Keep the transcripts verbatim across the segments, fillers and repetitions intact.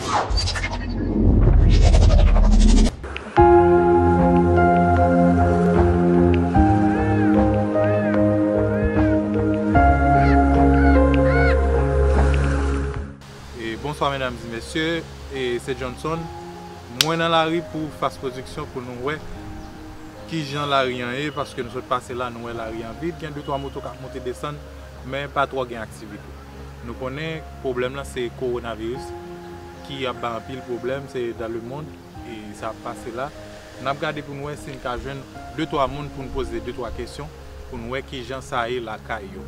E bonswa medam e mesye, e se Johnson. Mwen nan lari pou Fas Pwodiksyon pou nou wè kijan lari an ye, paske nou sot pase la, nou wè lari an vid, gen de twa moto k ap monte desann, men pa twò gen aktivite. Nou konnen pwoblèm lan se kowonaviris ki ap bay anpil pwoblèm, se dans le monde, e sa ap pase la. N ap gade pou n wè si n ka jwenn de twa moun pou n poze de twa kesyon, pou n wè kijan sa ye lakay yo.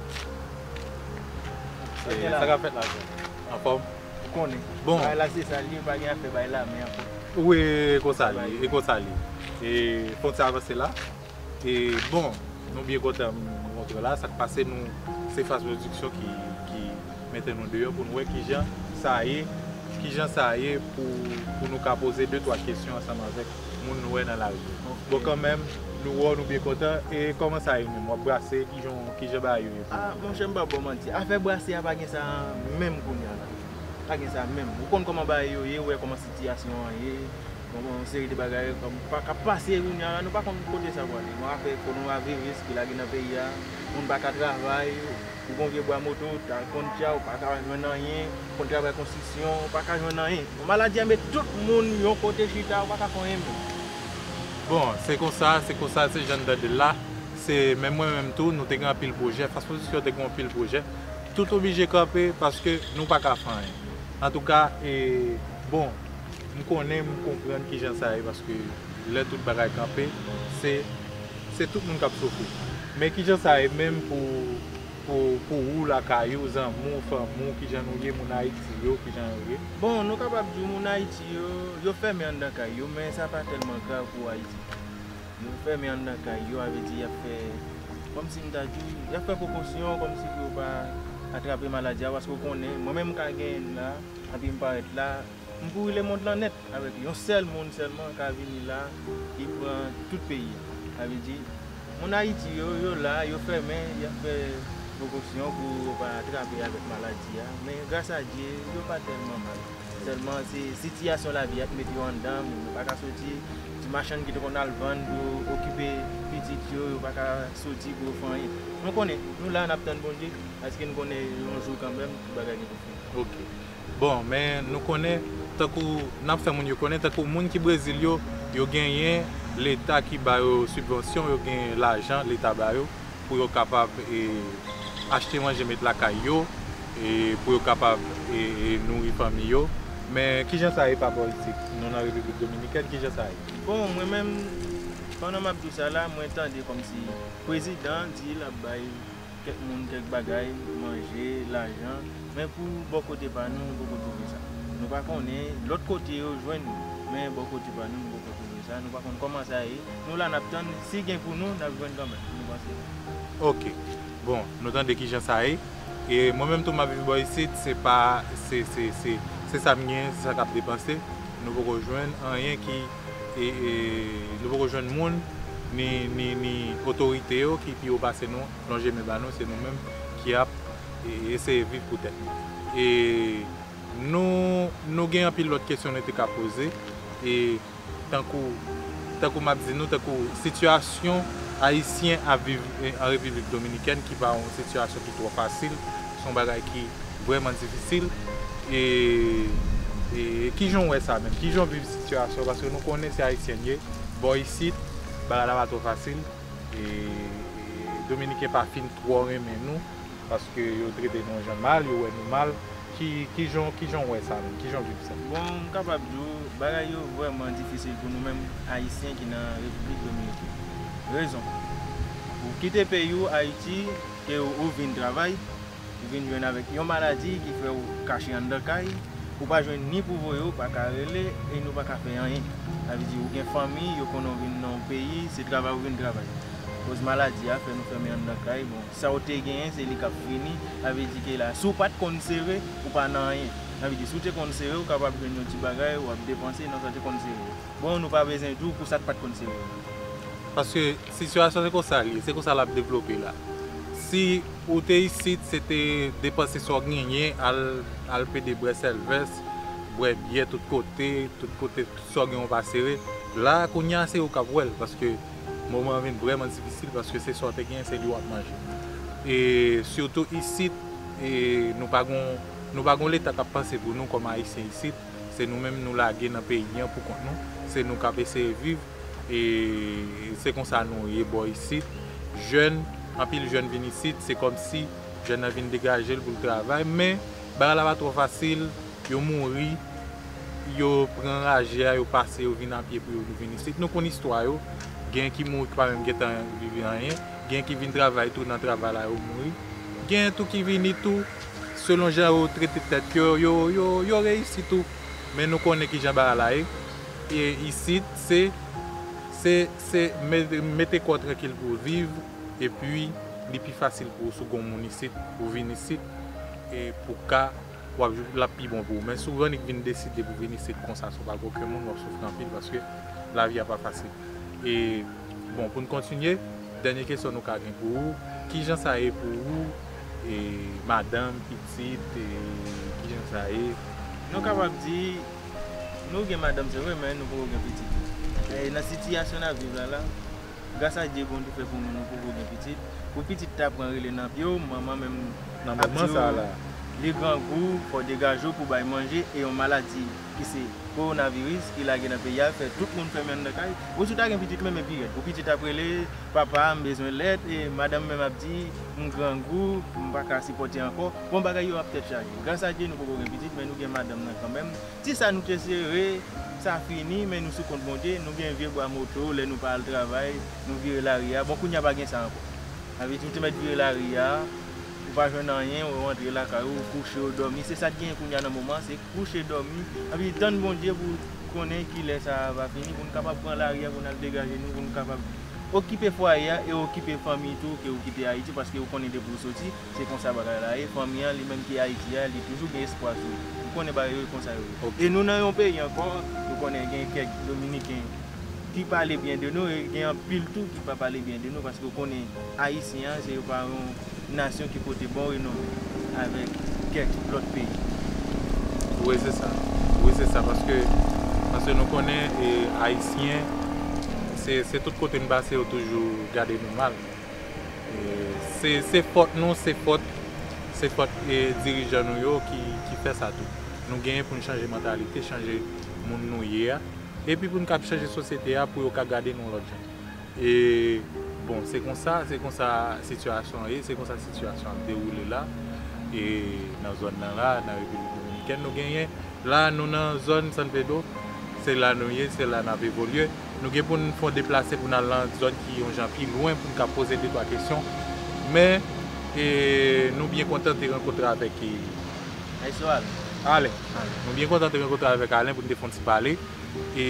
E sa k ap fèt la, John? Anfòm? Ou konnen. Bon. Bagay la se sa l ye, pa gen afè bay la, men ankò. Wi, e konsa li, e konsa li. E fò n ti avanse la. E bon, nou byen kontan nou rankontre la. Sa k pase nou, se Fas Pwodiksyon ki, ki mete nou deyò pou nou wè kijan sa ye, kijan sa ye pou, pou nou ka poze de twa kesyon ansanm avèk moun nou wè nan lari yo. Ok. Bon, kanmenm, nou wè w, nou byen kontan. E kòman sa ye menm? W ap brase, kijan, kijan bagay yo ye pou ou? Ah, monchè, m p ap ba w manti. Afè brase a pa gen sa menm kounye a la. Pa gen sa menm. Ou konn kòman bagay yo ye, ou wè kòman sitiyasyon an ye. Bon, bon, yon seri de bagay kòm pa, k ap pase kounye a la, nou pa konn kote sa prale. Yon afè kowonaviris ki lage nan peyi a, moun pa ka travay, ou gen yon vye bwa moto, ou t al konn tya, ou pa ka jwenn anyen, ou konn travay konstriksyon, ou pa ka jwenn anyen. Yon maladi a met tout moun yon kote chita, ou pa ka fè anyen menm. Bon, se konsa, se konsa, se jan n tande l la. Se menm mwen menm tou, nou te gen anpil pwojè, Fas Pwodiksyon te gen anpil pwojè. Tout oblije kanpe paske nou pa ka fè anyen. Antouka, e, bon, m konnen, m konprann kijan sa ye, paske lè tout bagay kanpe, se, se tout moun k ap soufri. Men kijan sa ye menm pou, pou, pou ou, lakay ou, zanmi w, fanmi w, kijan nou ye, moun Ayiti yo, kijan yo ye? Bon, nou kapab di w moun Ayiti yo, yo fèmen anndan kay yo, men sa pa tèlman grav pou Ayiti. Yo fèmen anndan kay yo, sa vle di y ap fè, kòmsi m ta di w, y ap fè prekosyon, kòmsi pou yo pa atrape maladi a, paske w konnen, mwen menm m ka genyen l la, epi m parèt la, m kouri lemonn lan nèt avèk yon sèl moun sèlman ka vini la, ki pran tout peyi a. Sa vle di, moun Ayiti yo, yo la, yo fèmen, y ap fè prekosyon pou yo pa atrape avèk maladi a. Men, gras a Dye, yo pa tèlman mal. Sèlman, se sitiyasyon lavi a ki mete yo anndan, moun yo pa ka soti. Ti machann ki te konn al vann pou yo okipe pitit yo, yo pa ka soti pou yo fè anyen. Nou konnen, nou la, n ap tann Bondye, paske n konnen yon jou kanmenm, tout bagay gen pou fini. Ok. Bon, men nou konnen, tankou n ap fè moun yo konnen, tankou moun ki Brezil yo, yo genyen Leta ki ba yo sibvansyon, yo gen lajan Leta ba yo pou yo kapab, e, achte manje met lakay yo, e, pou yo kapab, e, e, nouri fanmi yo. Men kijan sa ye pa bò isit? Nou nan Repiblik Dominikèn, kijan sa ye? Bon, mwen menm, pandan m ap di w sa la, mwen tande kòmsi prezidan di l ap bay kèk moun, kèk bagay, manje, lajan, men pou bò kote pa nou, nou poko twouve sa. Nou pa konnen lòt kote yo jwenn, men bò kote pa nou, nou poko twouve sa. Nou pa konn kòman sa ye. Nou la, n ap tann. Si gen pou nou, n ap jwenn kanmenm. Nou panse. Ok. Bon, nou tande kijan sa ye. E mwen menm tou, m ap viv bò isit, se pa, se, se, se, se sa m genyen, se sa k ap depanse. Nou poko jwenn anyen ki, e, e, nou poko jwenn moun, ni, ni, ni otorite yo ki pi wo pase nou, lonje men ba nou, se nou menm ki ap, e, eseye viv pou tèt nou. E nou, nou gen anpil lòt kesyon nou te ka poze. E tankou, tankou m ap di nou, tankou sitiyasyon Ayisyen ap viv, e, an Repiblik Dominikèn, ki pa yon sitiyasyon ki twò fasil, se yon bagay ki vrèman difisil. E, e kijan w wè sa menm? Kijan w viv sitiyasyon? Paske nou konnen se Ayisyen n ye, bò isit, bagay la pa twò fasil. E, e Dominiken pa fin twò renmen nou, paske yo trete nou yon jan mal, yo wè nou mal. Ki, kijan, kijan w wè sa menm? Kijan w viv sa? Bon, m kapab di w, bagay yo vrèman difisil pou nou menm Ayisyen ki nan Repiblik Dominikèn. Rezon. Ou kite peyi w, Ayiti, ke ou, ou vin travay, ou vin jwenn avèk yon maladi ki fè w kache anndan kay, ou pa jwenn ni pou voye w, ou pa ka rele, e nou pa ka fè anyen. Sa vle di, ou gen fanmi, yo konnen w vin nan yon peyi, se travay ou vin travay. Koz maladi a fè nou fèmen anndan kay, bon, sa w te genyen, se li k ap fini. Sa vle di ke la, si w pa t konn sere, ou pa nan anyen. Sa vle di, si w te konn sere, ou kapab jwenn yon ti bagay, w ap depanse nan sa w te konn sere. Bon, nou pa bezwen di w pou sa k pa t konn sere. Paske sitiyasyon se konsa l ye, se konsa l ap devlope la. Si ou te isit, se te depanse sa w genyen, al, al pede bwè sèlvès, wè byè tout kote, tout kote, tout sa w gen ou pa sere. La, kounye a, se ou k ap wè l, paske moman an vin vrèman difisil, paske se sa w te gen, se li w ap manje. E sitou isit, e nou pa gon, nou pa gon Leta k ap panse pou nou kòm Ayisyen isit. Se nou menm nou lage nan peyi an pou kont nou. Se nou k ap eseye viv. E se konsa nou ye bò isit. Jèn, anpil jèn vin isit, se kòmsi jèn nan vin degaje l pou l travay, men bagay la pa twò fasil, yo mouri, yo pran raje a, yo pase, yo vin apye pou yo vin isit. Nou konn istwa yo, gen ki mouri ki pa menm gentan viv anyen, gen ki vin travay tou nan travay la yo mouri, gen tou ki vini tou, selon jan yo trete tèt yo, yo, yo, yo reyisi tou. Men nou konnen kijan bagay la ye. E isit, se, se, se me-, mete kò w trankil pou w viv, epi li pi fasil pou ou si w gon moun isit, ou vin isit, e pou ka, w ap, l ap pi bon pou ou. Men si w annik vin deside pou vin isit konsa san w pa gen okenn moun, w ap soufri anpil paske lavi a pa fasil. E, bon, pou n kontinye, dènye kesyon nou ka gen pou ou, kijan sa ye pou ou, e, madanm, pitit, e, kijan sa ye? Nou kapab di, nou gen madanm, se vre, men nou poko gen pitit. E, nan sitiyasyon n ap viv la, la, gras a Dye, Bondye fè pou nou, nou poko gen pitit. Pou pitit ta pran rele nan pye w, manman menm ap di w, li grangou, fò w degaje w pou bay manje, e yon maladi ki se kowonaviris ki lage nan peyi a, fè tout moun fèmen anndan kay. Ou si w ta gen pitit menm, e pi rèd. Pou pitit ap rele, papa, m bezwen lèt, e madanm menm ap di, m grangou, m pa ka sipòte ankò. Bon, bagay yo ap tèt chaje. Gras a Dye, nou poko gen pitit, men nou gen madanm nan kanmenm. Ti sa nou te sere, sa fini, men nou sou kont Bondye, nou gen vye bwa moto, lè nou pa al travay, nou vire lari a. Bon, kounye a pa gen sa ankò. Sa vle di, ou te mèt vire lari a, ou pa jwenn anyen, ou rantre lakay ou, ou kouche, ou dòmi. Se sa k genyen kounye a nan moman, se kouche, dòmi, anpi tann Bondye pou konnen kilè sa a va fini, pou n kapab pran lari a, pou n al degaje nou, pou n kapab okipe fwaye a e okipe fanmi tou, ke ou kite Ayiti, paske ou konnen depi ou soti, se konsa bagay la ye. Fanmi an, li menm ki Ayiti a, li toujou gen espwa sou ou. Ou konnen bagay yo konsa yo ye. E nou nan yon peyi ankò, nou konnen gen kèk Dominiken ki pale byen de nou, e gen anpil tou ki pa pale byen de nou, paske ou konnen Ayisyen an, se pa yon nasyon ki pote bon renome avèk kèk lòt peyi. Wi, se sa. Wi, se sa, paske, paske nou konnen, e, Ayisyen, se, se tout kote n pase, yo toujou gade nou mal. E, se, se fòt nou, se fòt, se fòt, e, dirijan nou yo ki, ki fè sa tou. Nou genyen pou n chanje mantalite, chanje moun nou ye a. Epi pou n kab chanje sosyete a pou yo ka gade nou lòt jan. E, bon, se konsa, se konsa sitiyasyon an ye, se konsa sitiyasyon ap dewoule la. E nan zòn nan la, nan Repiblik Dominikèn, nou genyen la, nou nan zòn San Pedro, se la nou ye, se la n ap evolye. Nou gen pou n fè yon deplase pou n al nan zòn ki yon jan pi lwen pou n ka poze de twa kesyon. Men, e, nou byen kontan te rankontre avèk, e, Alen. Nou byen kontan te rankontre avèk Alen pou n te fè yon ti pale. E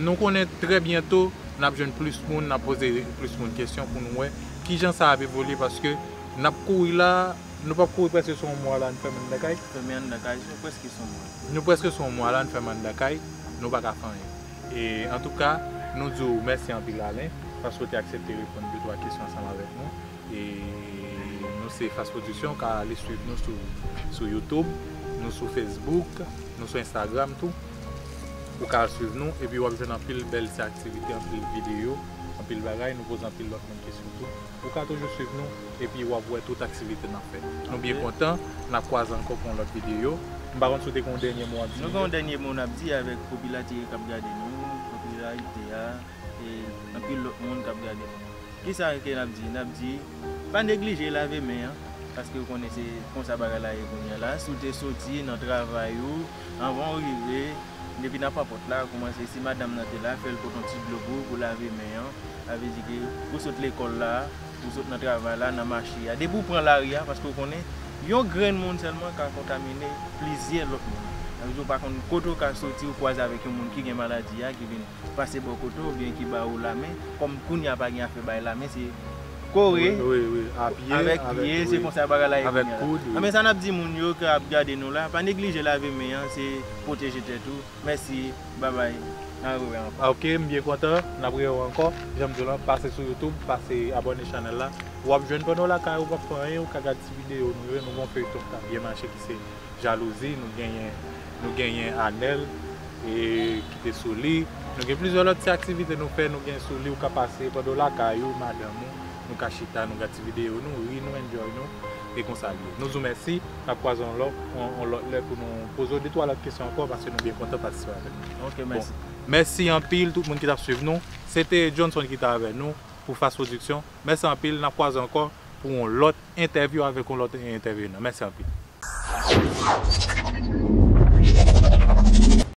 nou konnen trè byento n ap jwenn plis moun, n ap poze plis moun kesyon pou nou wè kijan sa ap evolye, paske n ap kouri la, nou p ap kouri prèske sou yon mwa la, n fèmen anndan kay. Fèmen anndan kay, se prèske sou yon mwa. Nou prèske sou yon mwa la, n fèmen anndan kay, nou pa ka fè anyen. E antouka, nou di w mèsi anpil, Alen, paske w te aksepte reponn de twa kesyon ansanm avèk nou. E nou se Fas Production, w ka ale swiv nou sou, sou YouTube, nou sou Facebook, nou sou Instagram tou. Ou ka al swiv nou, epi w ap jwenn anpil bèl ti aktivite, anpil videyo, anpil bagay, nou poze anpil lòt moun kesyon tou. Ou ka toujou swiv nou, epi w ap wè tout aktivite n ap fè. Nou byen kontan, n ap kwaze ankò pou yon lòt videyo. M pa konn si w te gen yon dènye mo w ap di. Nou gen yon dènye mo n ap di avèk popilarite k ap gade nou, popilarite a, e anpil lòt moun k ap gade nou. Kisa ke n ap di? N ap di, pa neglije lave men an, paske w konnen se konsa bagay la ye kounye a la. Si w te soti nan travay ou, anvan w rive, depi nan pòt la, kòmanse, si madanm nan te la, fè l pote yon ti dlo pou ou, pou lave men an. Sa vle di ke ou sot lekòl la, ou sot nan travay la, nan mache a. Depi w pran lari a, paske w konnen, yon grenn moun sèlman ka kontamine plizyè lòt moun. Sa vle di ou pa konn kote w ka soti, ou kwaze avèk yon moun ki gen maladi a, ki vin pase bò kote w, oubyen ki ba ou lamen. Kòm kounye a pa gen afè bay lamen, se kore avèk pye, se konsa bagay la ye kounye a la. Anben, sa n ap di moun yo k ap gade nou la, pa neglije lave men an, se pwoteje tèt ou. Mèsi, babay, n a rewè ankò. Ok, m byen kontan, n ap rewè ankò. Jan m di w lan, pase sou YouTube, pase abòne chanèl la. W ap jwenn pandan w lakay ou p ap fè anyen, ou ka gade ti videyo nou yo, nou gen yon feyton k ap byen mache ki se Jalouzi, nou genyen Nou genyen Anèl e ki te sou li. Nou gen plizyè lòt ti aktivite nou fè, nou gen sou li, ou ka pase pandan w lakay ou, madanm ou, nou ka chita, nou gad ti videyo, nou ri, nou enjoy nou, e konsa l ye. Nou di w mèsi, n ap kwaze yon lòt, yon, yon lòt lè pou nou poze w de twa lòt kesyon ankò, paske nou byen kontan patisipe avèk nou. Ok, mèsi. Mèsi anpil tout moun ki t ap swiv nou. Se te Johnson ki te avèk nou pou Fas Production. Mèsi anpil, n ap kwaze ankò pou yon lòt entèvyou avèk yon lòt entèvyenan. Mèsi anpil.